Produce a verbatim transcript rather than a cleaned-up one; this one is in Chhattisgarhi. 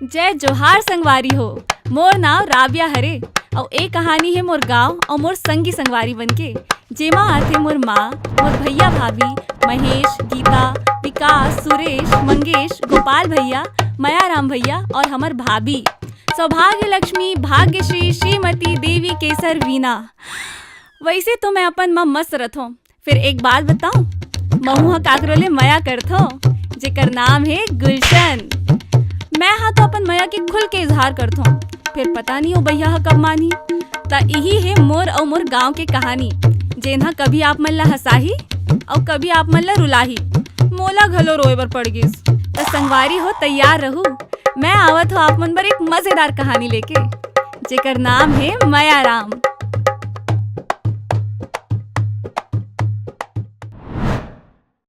जय जोहार संगवारी हो, मोर नाव राबिया हरे। अउ ए कहानी हे मोर गांव अउ मोर संगी संगवारी बन के, जेमा आथे मोर माँ, मोर भैया भाभी, महेश, गीता, विकास, सुरेश, मंगेश, गोपाल भैया, मयाराम भैया अउ हमर भाभी सौभाग्य लक्ष्मी, भाग्यश्री, श्रीमती, देवी, केसर, वीना। वैसे तो मैं अपन म मस्त रथों, फिर एक बात बताऊं, महू ह काकरो ले मया करथों, जेकर नाम हे गुलशन। मैं हा तो अपन मया के खुल के इजहार करथों, फिर पता नहीं ओ भैया ह कब मानही। त इही हे मोर अउ मोर गांव के कहानी, जेन ह कभी आप मन ला हंसाही अउ कभी आप मन ला रुलाही। मोला घलो रोए बर पड़ गिस। त संगवारी हो, तैयार रहू, मैं आवत हो आप मन बर एक मजेदार कहानी लेके, जेकर नाम हे मयाराम।